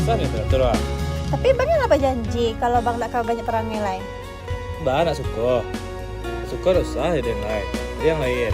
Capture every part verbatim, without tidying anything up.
Bang, ya, teratur, ah. Tapi Bang lah bajanji kalau Bang ndak ka banyak parangai lai. Bang ndak suko. Suko dosa, ya, den lai. Jadi yang lain.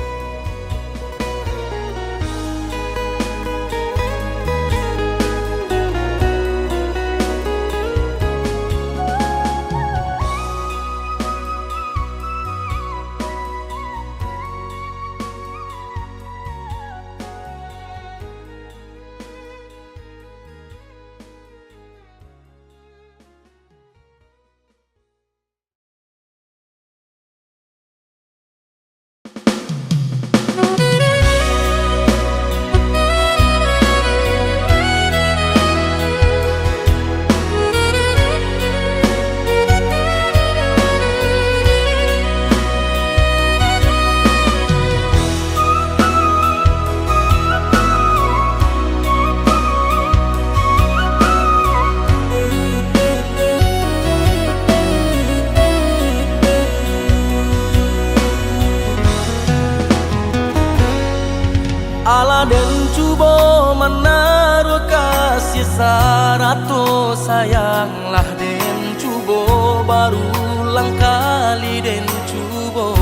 Alah den cubo manaruah kasih sarato sayang, lah den cubo barulang kali den cubo.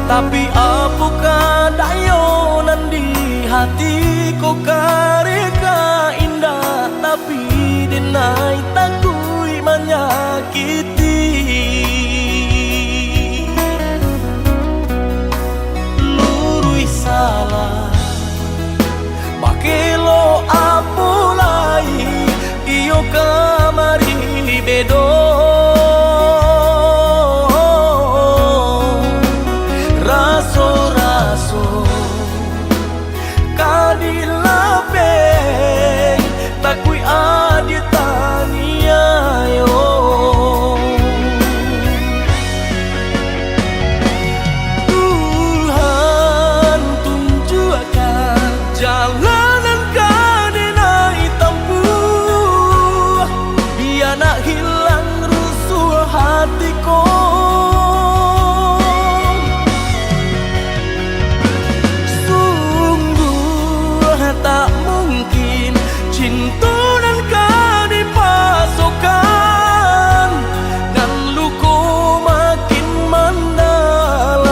Tapi apokoh dayo nan di hati ko kareh ka indak, tapi den ai takuik manyakiti. Luruih salah, bakeh lo apo lai, iyo kamari bedo. Raso-raso ka dilapeh, takuik adie taniayo. Tuhan, tunjuakkan jalan nan ka den ai tampuah, bia nak hilang rusuah hati ko. Sungguah tak mungkin cinto nan ka dipasokan, nan luko makin mandalam.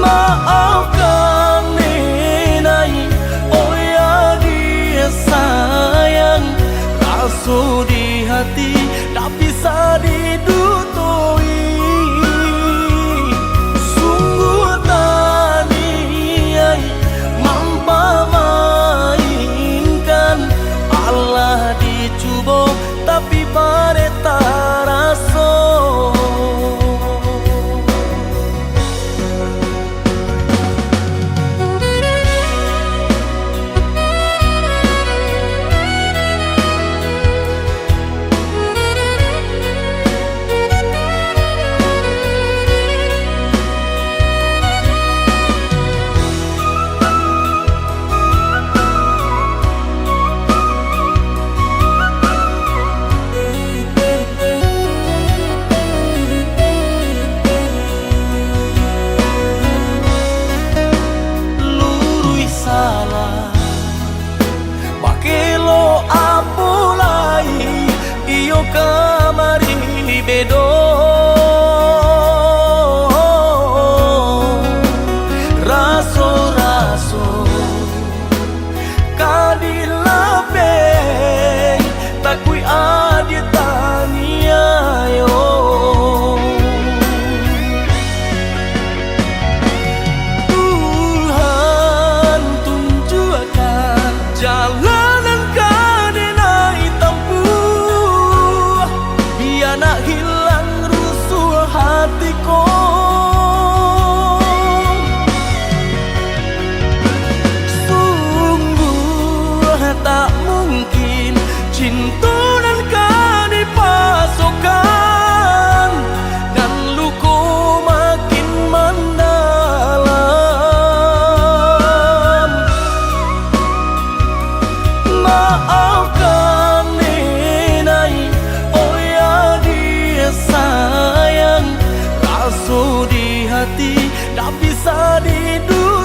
Maafkan den ai, oh ya, dia sayang, raso di hati ndak bisa didutoi. Sungguah taniai mampamainkan, alah dicubo tapi bareh taraso. Luruih salah, bakeh lo apo lai, iyo kamari bedo. Raso-raso ka dilapeh, takuik adie taniayo. Tuhan, tunjuakkan jalan nan ka den ai tampuah, bia nak hilang rusuah hati ko. Sungguah tak mungkin cinto nan ka dipasokan, nan luko makin mandalam. Maafkan den ai, oh ya, dia sayang, raso di hati ndak bisa didu-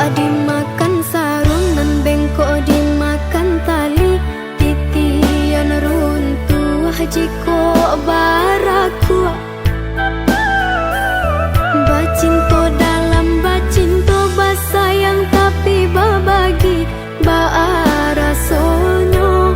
Dimakan saruang, nan bengkok dimakan tali, titian runtuah jikok barakuak. Bacinto dalam bacinto, basayang tapi babagi, baa rasonyo.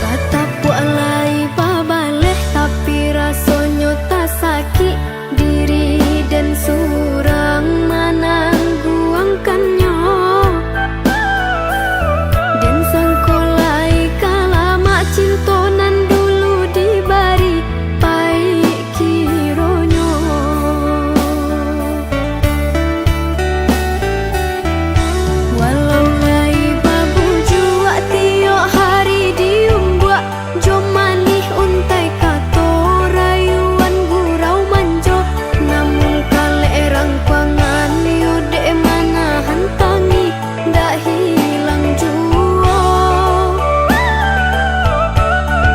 Batapuak lai babaleh, tapi rasonyo tasakik. Diri den surang manangguangkannyo. Den sangko lai ka lamak cinto nan dulu dibari, paik kironyo. Walau lai babujuak tiok hari diumbuak, jo manih untai kato rayuan gurau manjo, namun kalek rangkuangan yo dek manahan tangih, dak hilang juo.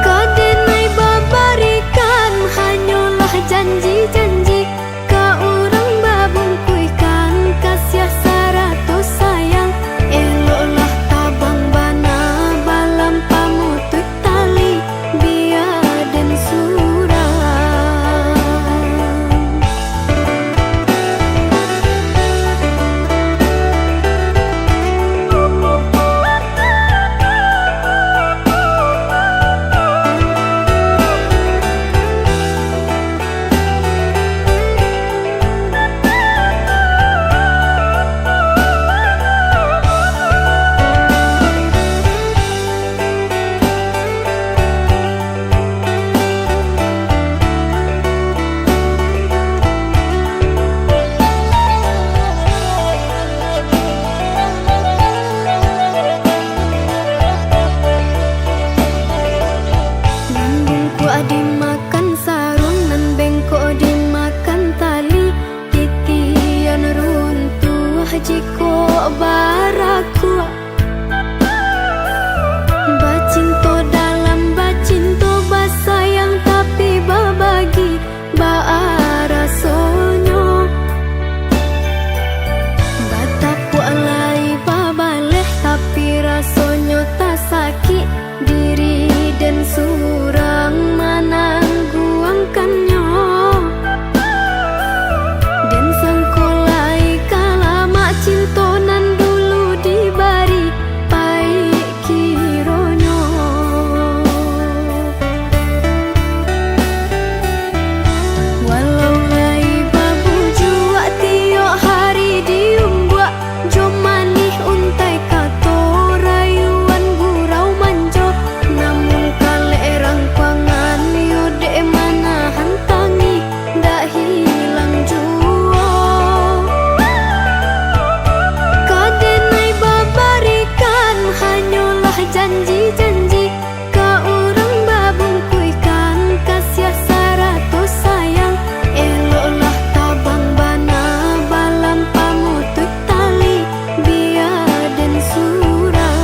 Ka denai babarikan hanyolah janji-janji, ka urang babungkuihkan kasiah sarato sayang. Eloklah tabang bana balam pamutuih tali, bia den surang. Nan bungkuak dimakan saruang, nan bengkok dimakan tali, titian runtuah jikok barakuak. Bacinto dalam bacinto, basayang tapi babagi, baa rasonyo. Batapuak lai babaleh, tapi rasonyo tasakik. Diri den surang manangguangkannyo. Den sangko lai ka lamak cinto nan dulu dibari, paik kironyo. Walau lai babujuak tiok hari diumbuak, jo manih untai kato rayuan gurau manjo, namun kalek rangkuangan yo dek manahan tangih, dak hilang juo. Ka denai babarikan hanyolah janji-janji, ka urang babungkuihkan kasiah sarato sayang. Eloklah tabang bana balam pamutuih tali, bia den surang.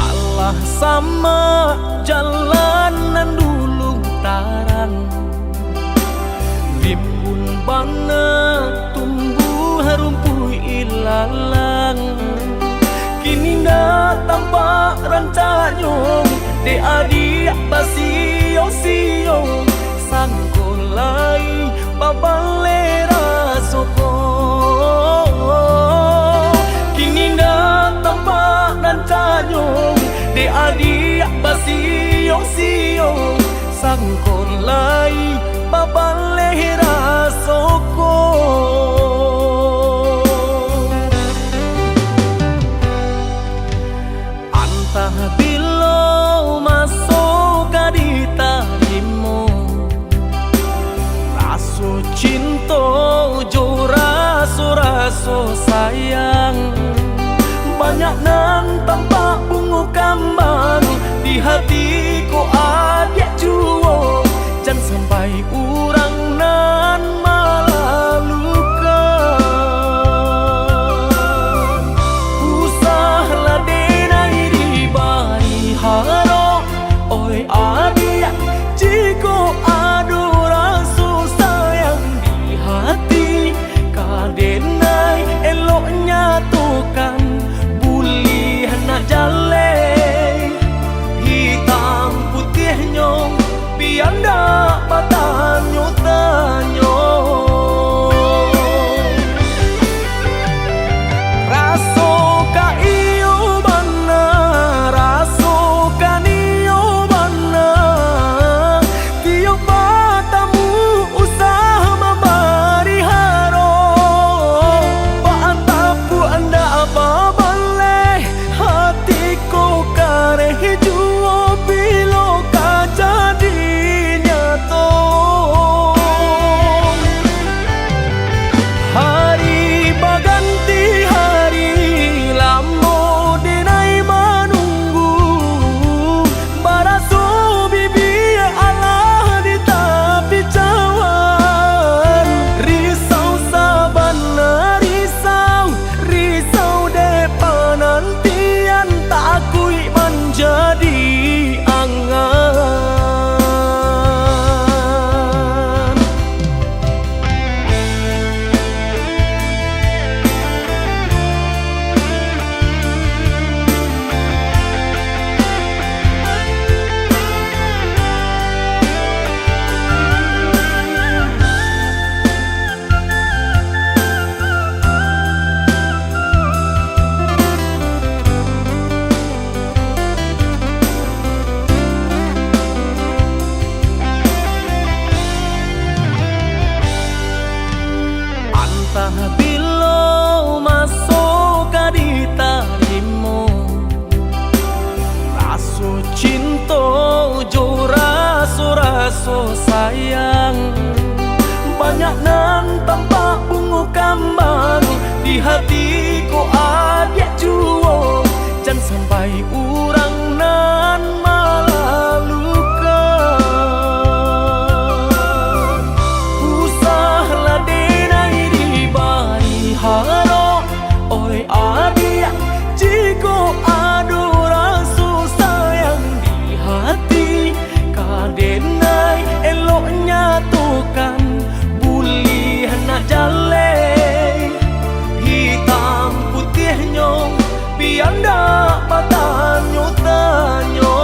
Alah sama jalan nan dulu tarang, rimbun bana tumbuah rumpuik ilalang. Kini datang Pak rancaknyo, dek adiak basio-sio, sangko lai babaleh raso ko. Kini ndak tampak rancaknyo, dek adiak basio-sio, sangko lai babaleh raso ko. Antah bilo maso ka ditarimo, raso cinto jo raso-raso sayang. Banyak nan tampak bungo kambang di hati ko adiak juo, jan sampai urang nan malalukan. Usahlah denai dibari harok, oi adiak, jikok ado raso sayang di hati, ka denai elok nyatokan, buliah nak jaleh hitam putiahnyo, bia ndak batanyo-tanyo. Raso ka iyo bana, raso ka nio bana, tiok batamu usah mambari harok. Baa tapuak ndak babaleh, hati ko kareh juo bilo ka jadi nyato. Hari baganti hari, lamo denai manunggu, baraso bibia alah di tapi cawan. Risau sabana risau, risau dek panantian, takuik manjadi angan. Antah bilo maso ka ditarimo, raso cinto jo raso-raso sayang. Banyak nan tampak bungo kambang di hati ko adiak juo, jan sampai urang nan malalukan. Usahlah denai dibari harok, oi adiak, jikok ado raso sayang di hati, ka denai elok nyatokan, buliah nak jaleh hitam putiahnyo, bia ndak batanyo-tanyo.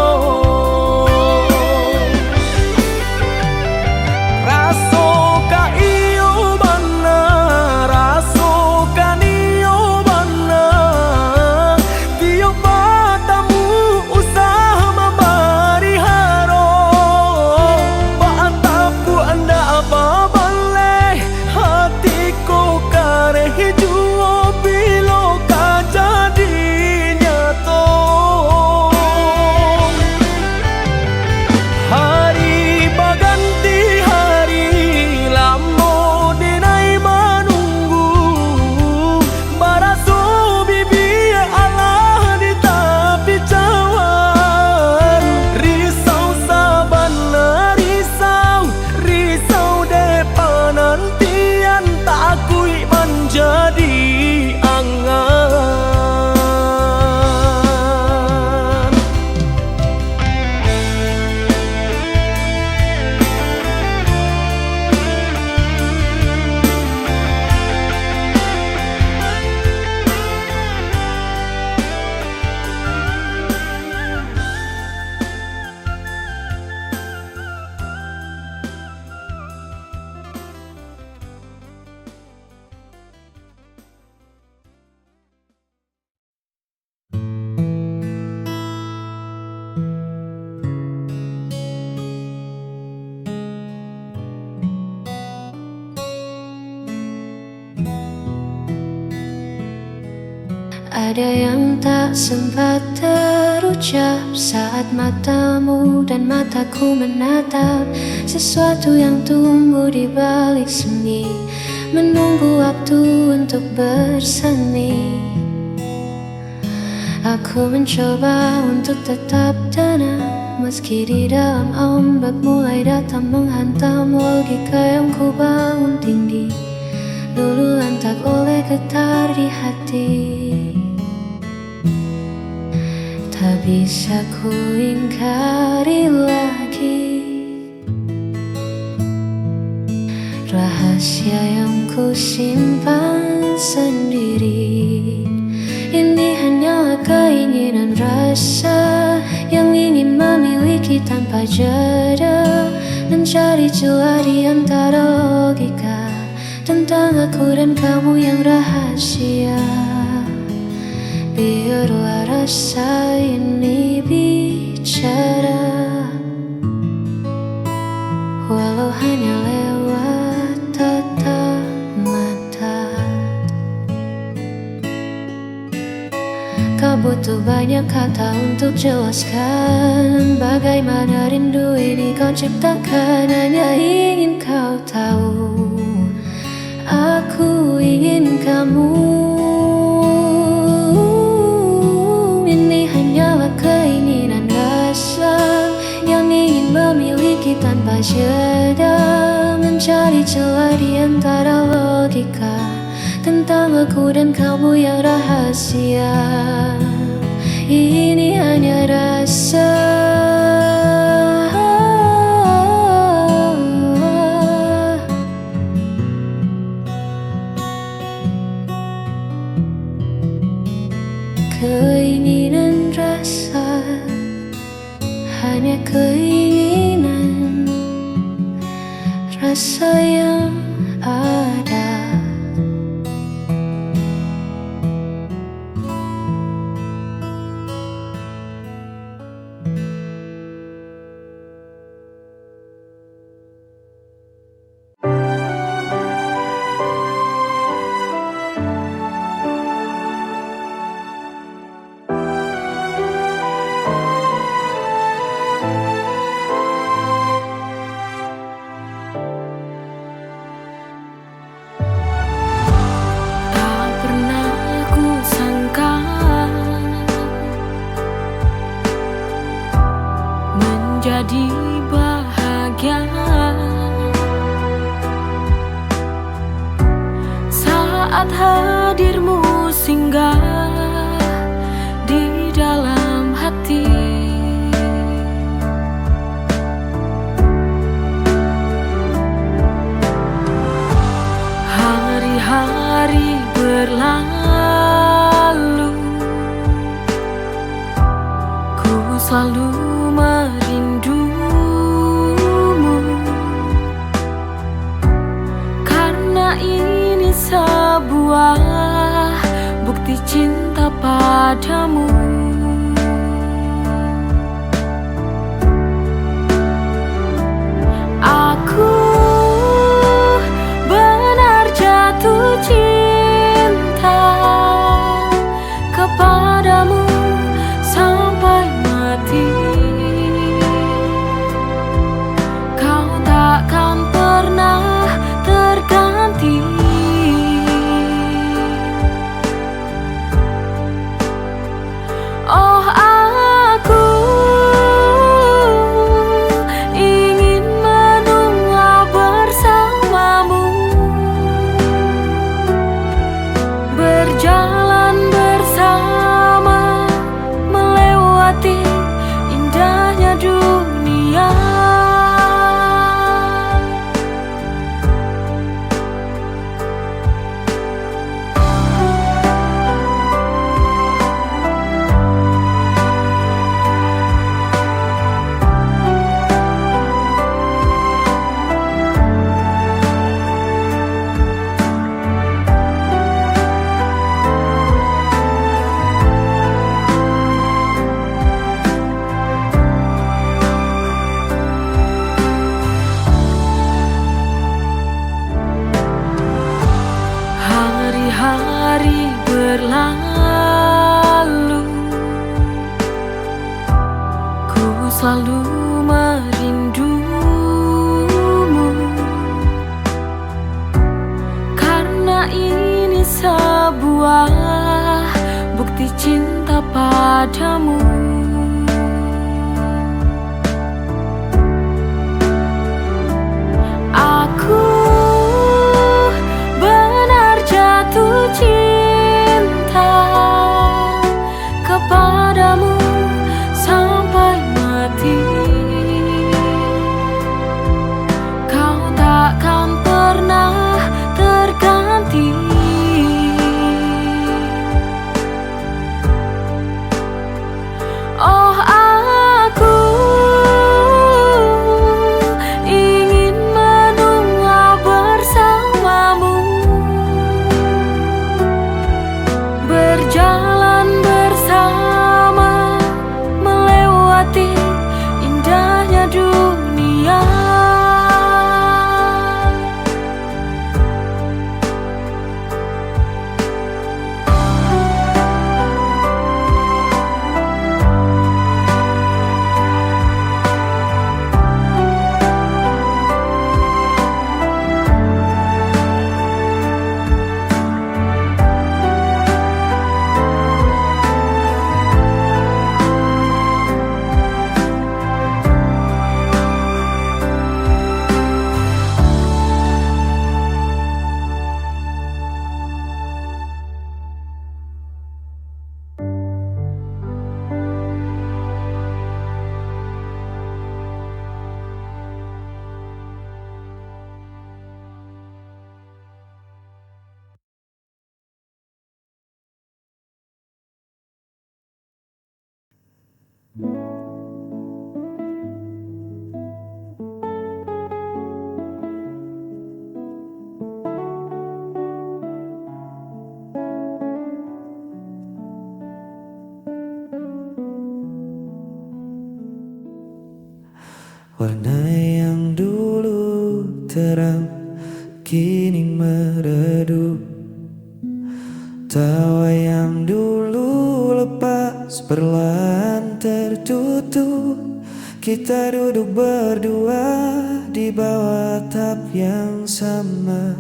Raso ka iyo bana, raso ka nio bana, tiok batamu usah mambari harok. Baa tapuak ndak babaleh, hati ko kareh juo bilo ka jadi nyato. Ada yang tak sempat terucap saat matamu dan mataku menatap sesuatu yang tumbuh di balik seni, menunggu waktu untuk bersemi. Aku mencoba untuk tetap tenang, meski di dalam ombak mulai datang menghantam. Logika yang ku bangun tinggi, dulu lantak oleh getar di hati. Tak bisa ku ingkari lagi. Rahasia yang ku simpan sendiri. Ini hanyalah keinginan rasa yang ingin memiliki tanpa jeda, mencari celah di antara logika tentang aku dan kamu yang rahasia. Biarlah rasa ini bicara, walau hanya lewat tatap mata. Kau butuh banyak kata untuk jelaskan bagaimana rindu ini kau ciptakan. Hanya ingin kau tahu, aku ingin kamu. Ini hanyalah keinginan rasa yang ingin memiliki tanpa jeda, mencari celah di antara logika tentang aku dan kamu yang rahasia. Ini hanya rasa. Keinginan rasa, hanya keinginan rasa yang ada. Tak pernah ku sangka menjadi bahagia saat hadirmu singgah di dalam hati. Hari-hari berlalu, ku selalu merindumu. Karena ini sebuah bukti cinta padamu. Aku benar jatuh cinta kepadamu sampai mati. Kau takkan pernah terganti. Oh, aku ingin menua bersamamu, berjalan bersama, melewati indahnya dunia. Selalu merindumu, karena ini sebuah bukti cinta padamu. Aku benar jatuh cinta kepadamu sampai mati. Kau takkan pernah terganti. Oh, aku ingin menua bersamamu, berjalan bersama, melewati indahnya dunia. Warna yang dulu terang kini meredup. Tawa yang dulu lepas perlahan tertutup. Kita duduk berdua di bawah atap yang sama,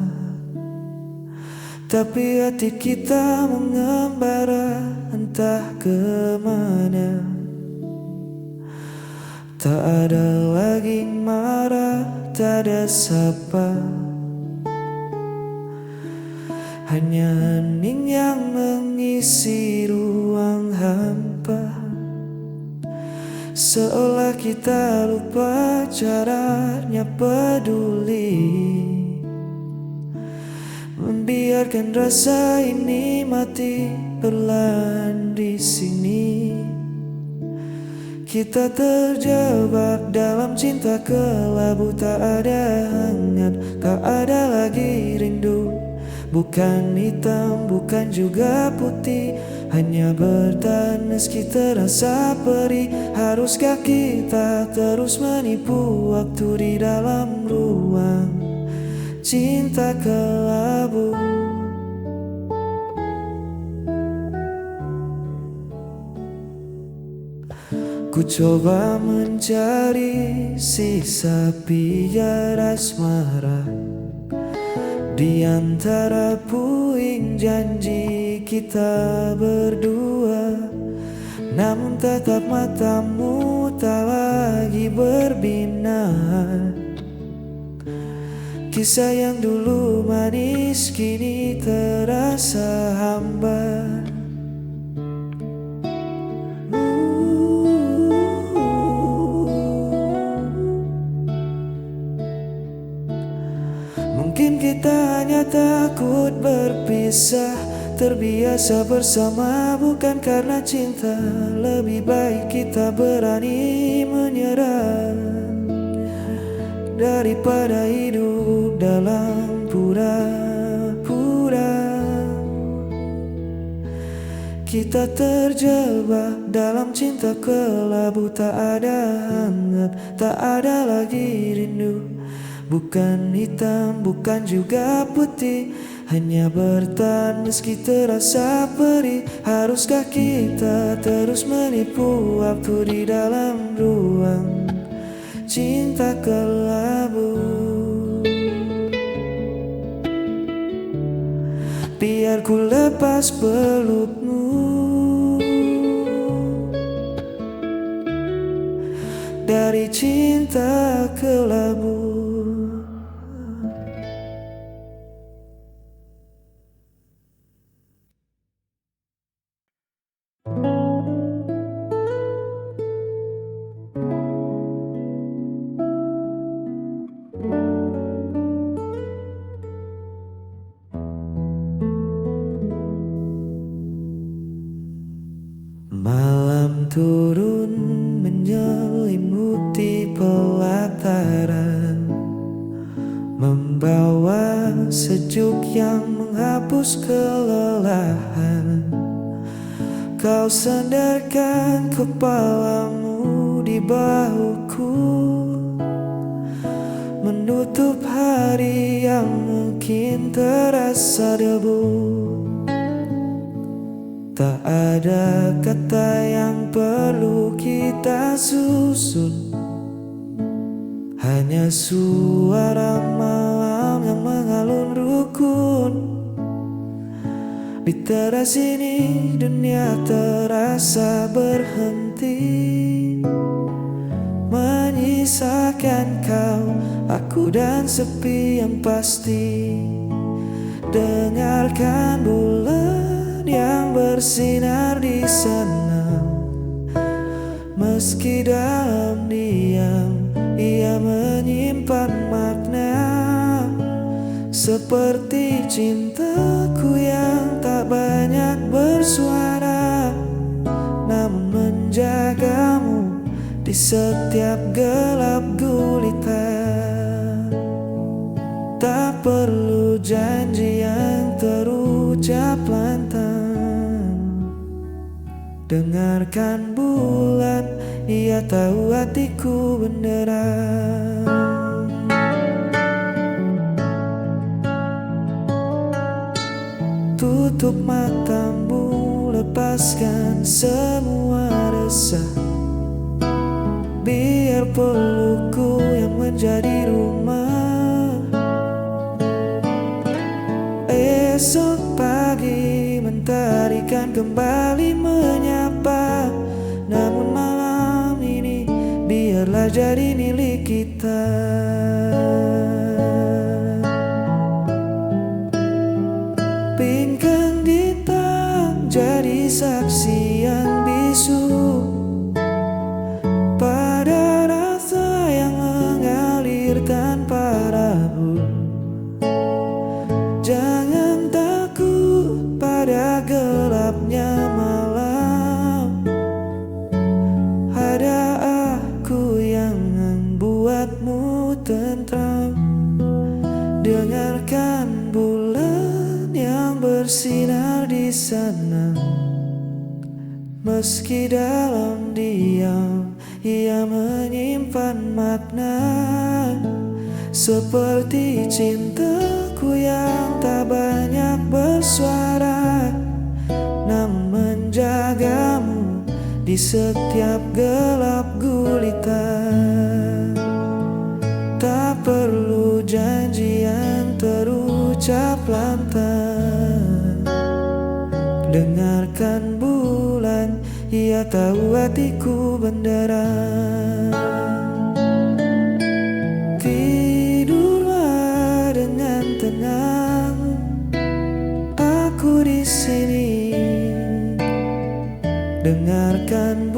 tapi hati kita mengembara entah ke mana. Tak ada lagi marah, tak ada sapa. Hanya hening yang mengisi ruang hampa. Seolah kita lupa caranya peduli. Membiarkan rasa ini mati perlahan di sini. Kita terjebak dalam cinta kelabu, tak ada hangat, tak ada lagi rindu. Bukan hitam, bukan juga putih, hanya bertahan meski terasa perih. Haruskah kita terus menipu waktu di dalam ruang cinta kelabu? Ku coba mencari sisa pijar asmara di antara puing janji kita berdua, namun tatap matamu tak lagi berbinar. Kisah yang dulu manis kini terasa hambar. Mungkin kita hanya takut berpisah, terbiasa bersama bukan karena cinta. Lebih baik kita berani menyerah daripada hidup dalam pura-pura. Kita terjebak dalam cinta kelabu, tak ada hangat, tak ada lagi rindu. Bukan hitam, bukan juga putih, Hanya bertahan meski terasa perih. Haruskah kita terus menipu waktu di dalam ruang cinta kelabu? Biar ku lepas pelukmu dari cinta kelabu. Malam turun menyelimuti pelataran, membawa sejuk yang menghapus kelelahan. Kau sandarkan kepalamu di bahuku, menutup hari yang mungkin terasa debu. Tak ada kata yang perlu kita susun, hanya suara malam yang mengalun rukun. Di teras ini dunia terasa berhenti, menyisakan kau, aku, dan sepi yang pasti. Dengarkan bulan yang bersinar di sana. Meski dalam diam, ia menyimpan makna. Seperti cintaku yang tak banyak bersuara, namun menjagamu di setiap gelap gulita. Tak perlu janji yang terucap lantang. Dengarkan bulan, ia tahu hatiku benderang. Tutup matamu, lepaskan semua resah. Biar pelukku yang menjadi rumah. Esok pagi mentari kan kembali menyapa. Namun malam ini biarlah jadi milik kita. Pinggang di tangan jadi saksi yang bisu pada rasa yang mengalir tanpa ragu. Jangan takut pada gelapnya malam. Ada aku yang membuatmu tentram. Dengarkan bulan yang bersinar di sana. Meski dalam diam, ia menyimpan makna. Seperti cintaku yang tak banyak bersuara, namun menjagamu di setiap gelap gulita. Tak perlu janji yang terucap lantang. Dengarkan bulan, ia tahu hatiku benderang. Tidurlah dengan tenang, aku di sini. Dengarkan